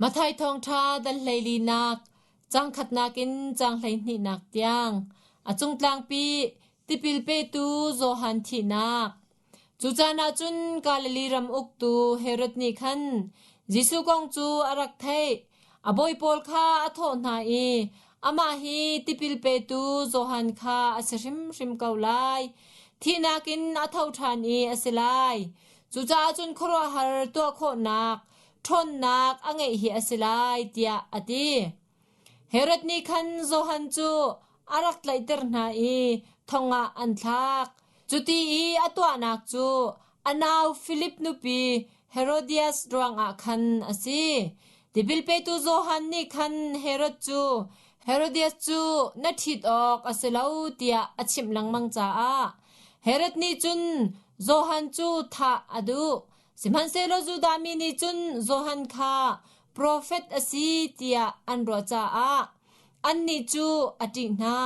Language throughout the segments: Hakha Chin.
Matthai thawngṭha dal hleilinak, caang khatnak in caang hleihnihnak tiang, a cungtlangpi tipil petu Johan thihnak. Cu caan ah cun Galilee ram uktu Herod nih khan Jesuh kong cu a rak theih. A bawi pawl kha a thawh hna i amah hi tipil petu Johan kha a si hrimhrim ko lai. Thihnak in a tho ṭhan i a si lai. Cucaah cun khuaruahhar tuah khawhnak ṭhawnnak a ngeih hi a si lai tiah a ti. Herod nih khan Johan cu a rak tlaihter hna i thong ah an thlak. Cuti i a tuahnak cu a nau Filip nupi Herodias ruangah khan a si. Tipil petu Johan nih khan Herod cu Herodias cu na ṭhit awk a si lo tiah a chimh lengmang caah Herod nih cun Johan cu thah a duh. Sihmanhsehlaw Judah mi nih cun Johan kha profet a si tiah an ruah caah annih cu a ṭih hna.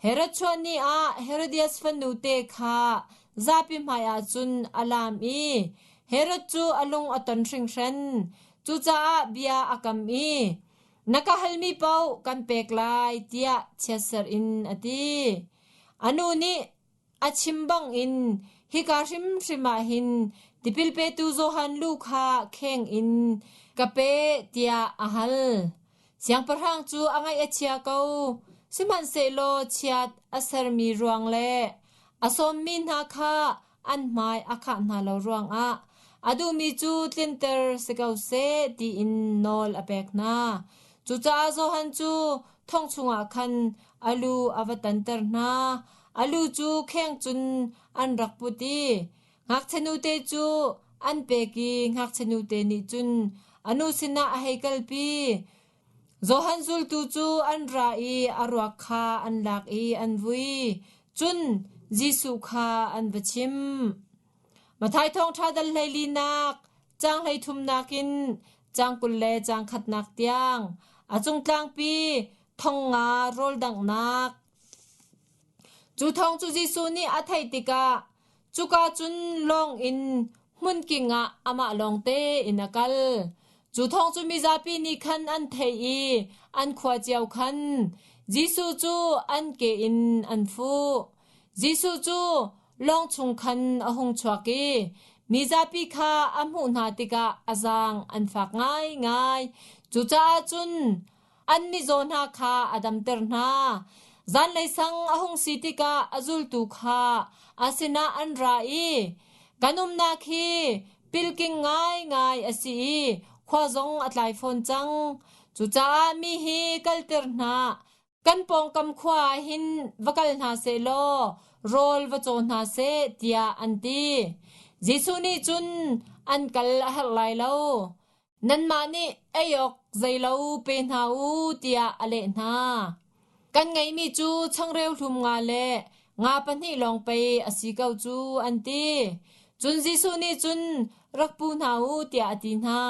Herod chuah ni ah Herodias fanu te kha zapi hmaiah cun a laam i Herod cu a lung a ton hringhran. Cucaah bia a kam i, Na ka halmi paoh kan pek lai, tiah chiatser in a ti. A nu nih A chim bangin hika hrimhrim ah hin tipil petu Johan lu kha kheng in ka pe tiah a hal. Siangpahrang cu a ngaih a chia ko, sihmanhsehlaw chiat a sermi ruang le a sawmmi hna kha an hmai a khah hna lo ruangah a duhmi cu tlinter si ko seh tiin nawl a pek hna. Cucaah Johan cu thong chungah khan a lu a va tanter hna. A lu cu kheng cun an rak put i ngakchia nute cu an pek i ngakchia nute nih cun a nu sinah a hei kalpi. Johan zultu cu an ra i a ruak kha an lak i an vui. Cun Jesuh kha an va chimh. Matthai thawngṭha dal hleilinak, caang hleithumnak in caang 20 le caang khatnak tiang, a cungtlangpi thong nga rawl danghnak. Cu thawng cu Jesuh nih a theih tikah cuka cun lawng in hmunking ah amah lawng tein a kal. Cu thawng cu mizapi nih khan an theih i an khua cio khan Jesuh cu an ke in an fuh. Jesuh cu lawng chung khan a hung chuak i mizapi kha a hmuh hna tikah a zaang an fak ngaingai. Cucaah cun an mizaw hna kha a damter hna. Zanlei sang a hung si tikah a zultu kha a sinah an ra i, Kan umnak hi pilking ngaingai a si i khua zong a tlai fawn cang. Cucaah mi hi kalter hna, Kan pawngkam khua ah hin va kal hna seh law rawl va caw hna seh tiah an ti. Jesuh nih cun an kal a herh lai lo. Nanmah nih ei awk zeilo pe hna u tiah a leh hna. Kan ngeihmi cu changreu hlum nga le nga pahnih lawng pei a si ko cu an ti. Cun Jesuh nih cun rak pu hna u tiah a ti hna.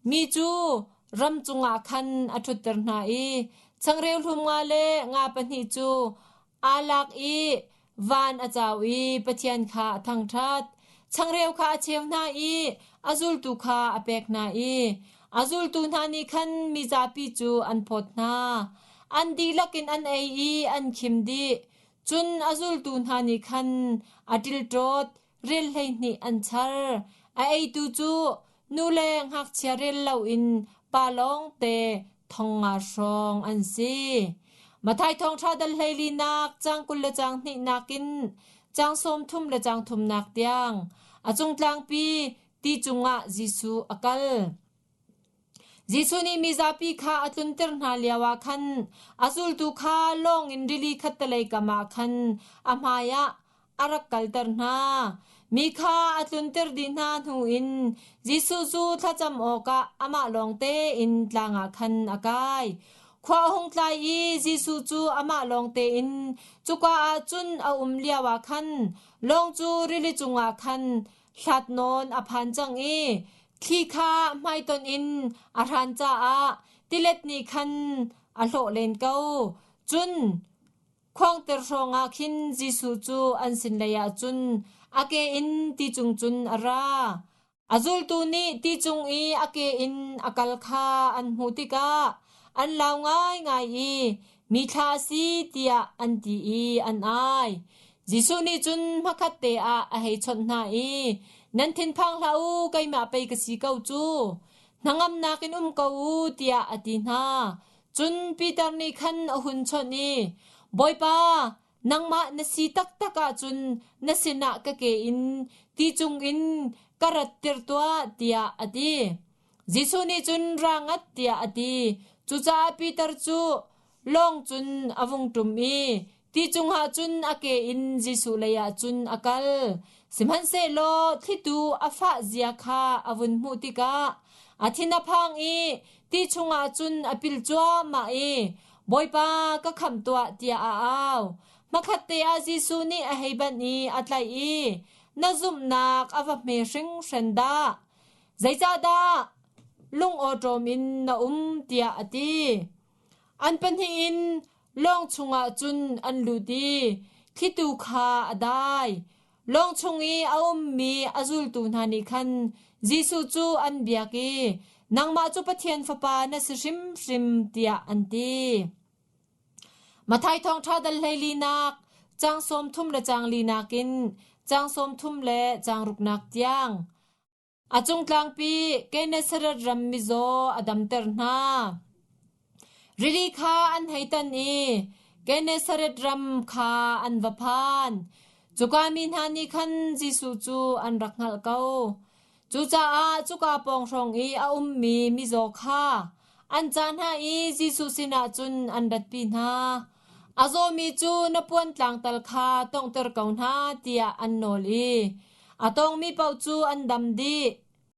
Mi cu ram cungah khan a ṭhutter hna i changreu hlum nga le nga pahnih cu aa lak i van a cau i Pathian kha a thangṭhat. Changreu kha a cheu hna i a zultu kha a pek hna i a zultu hna nih khan mizapi cu an phawt hna. An dihlak in an ei i an khim dih. Cun a zultu hna nih khan a ṭilṭawt rel 12 an char. A eitu cu nu le ngakchia rel loin pa lawngte thong nga hrawng an si. Matthai thawngṭha dal hleilinak caang 20 le caang hnihnak in caang 30 le caang thumnak tiang a cungtlangpi ti cungah Jesuh a kal. Jesuh nih mizapi kha a tlunter hna lioah khan a zultu kha lawng in rili khattelei kam ah khan a hmaiah a rak kalter hna. Mi kha a tlunter dih hna hnu in Jesuh cu thlacam awkah amah lawng tein tlang ah khan a kai. Khua a hung tlai i Jesuh cu amah lawng tein cuka ah cun a um lioah khan lawng cu rili cungah khan hlat nawn a phan cang i thli kha hmaitonh in a hran caah tilet nih khan a hlawh len ko. Cun khuangter hrawngah khin Jesuh cu an sin leiah cun a ke in ti cung cun a ra. A zultu nih ti cung i a ke in a kal kha an hmuh tikah an lau ngaingai i mi thla a si tiah an ti i an ai. Jesuh nih cun hmakhatte ah a hei chawnh hna i, Nan thinphang hlah u, keimah pei ka si ko cu. Hnangamnak in um ko u, tiah a ti hna. Cun Peter nih khan a hun chawnh i, Bawipa, nangmah na si taktak ahcun na sinah ka ke in ti cungin ka rattir tuah, tiah a ti. Jesuh nih cun ra ngat tiah a ti. Cucaah Peter cu lawng cun a vung ṭum i ti cungah cun a ke in Jesuh leiah cun a kal. Sihmanhsehlaw thlitu a fah zia kha a vun hmuh tikah a thin a phang i ti chungah cun a pil cuahmah i Bawipa ka khamh tuah tiah a au. Hmakhatte ah Jesuh nih a hei banh i a tlaih i na zumhnak a va hme hringhran dah! Zeicahdah lungawṭawm in na um tiah a ti. An pahnih in lawng chungah cun an lut i thlitu kha a dai. Lawng chung i a ummi a zultu hna nih khan Jesuh cu an biak i nangmah cu Pathian Fapa na si hrimhrim tiah an ti. Matthai thawngṭha dal hleilinak caang 30 le caang linak in caang 30 le caang ruknak tiang. A cung tlangpi Gennesaret ram mizaw a damter hna. Rili kha an hei tan i Gennesaret ram kha an va phan. Cuka mi hna nih khan Jesuh cu an rak hngalh ko. Cucaah cuka pawng hrawng i a ummi mizaw kha an cah hna i Jesuh sinah cun an ratpi hna. A zawmi cu na puan tlangtal kha tawnghter ko hna tiah an nawl i a tawngmi paoh cu an dam dih.